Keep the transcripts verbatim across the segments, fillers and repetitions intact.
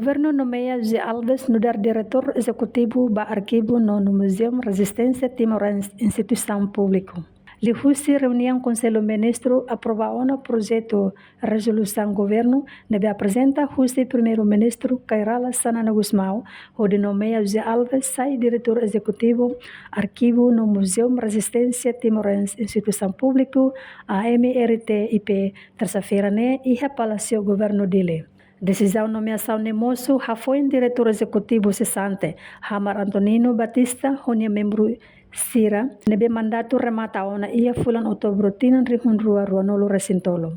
Governu nomeia José Alves nu'udar diretór ezekutivu ba Arkivu no Muzeu Rezisténsia Timorense, instituisaun públiku. Liuhusi reuniaun Konsellu Ministru aprova ona projetu rezolusaun governu ne'ebé aprezenta husi Primeiru-Ministru Kay Rala Xanana Gusmão, hodi nomeia José Alves sai diretór ezekutivu Arkivu no Muzeu Rezisténsia Timorense, instituisaun públiku, A M R T I P, tersa-feira ne'e iha Palásiu Governu Dili. Desizaun nomeasaun ne'e mosu hafoin diretór ezekutivu sesante, Hamar Antonino Batista, ho nia membru sira ne'ebé mandatu remata ona iha fulan Outubru tinan rihun rua ruanulu resin tolu.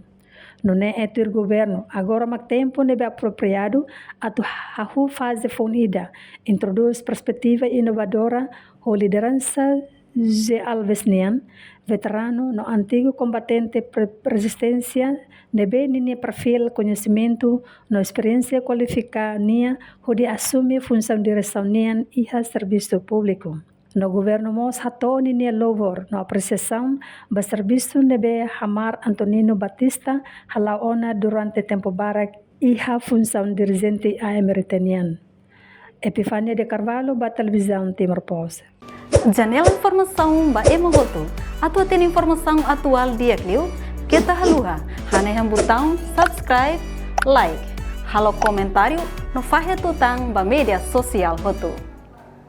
Nune'e tuir governu, agora mak tempu ne'ebé apropriadu atu hahú faze foun ida, introdús perspetiva inovadora ho lideransa José Alves nian, veteranu no antigu kombatente pre-, rezisténsia ne'ebé ninia perfíl koñesimentu no esperiénsia kualifika nia hodi asume funsaun diresaun nian iha servisu públiku. No governu mós hato'o ninia louvor no apresiasaun ba servisu ne'ebé Hamar Antonino Batista hala'o ona durante tempu barak iha funsaun dirijente A M R T nian. Epifania de Carvalho ba Televizaun Timor Post. Janela informasaun ba ema hotu. Atu hatene informasaun atuál di'ak liu, keta haluha hanehan butaun subscribe, like, halo komentáriu no fahe tutan ba média sosiál hotu.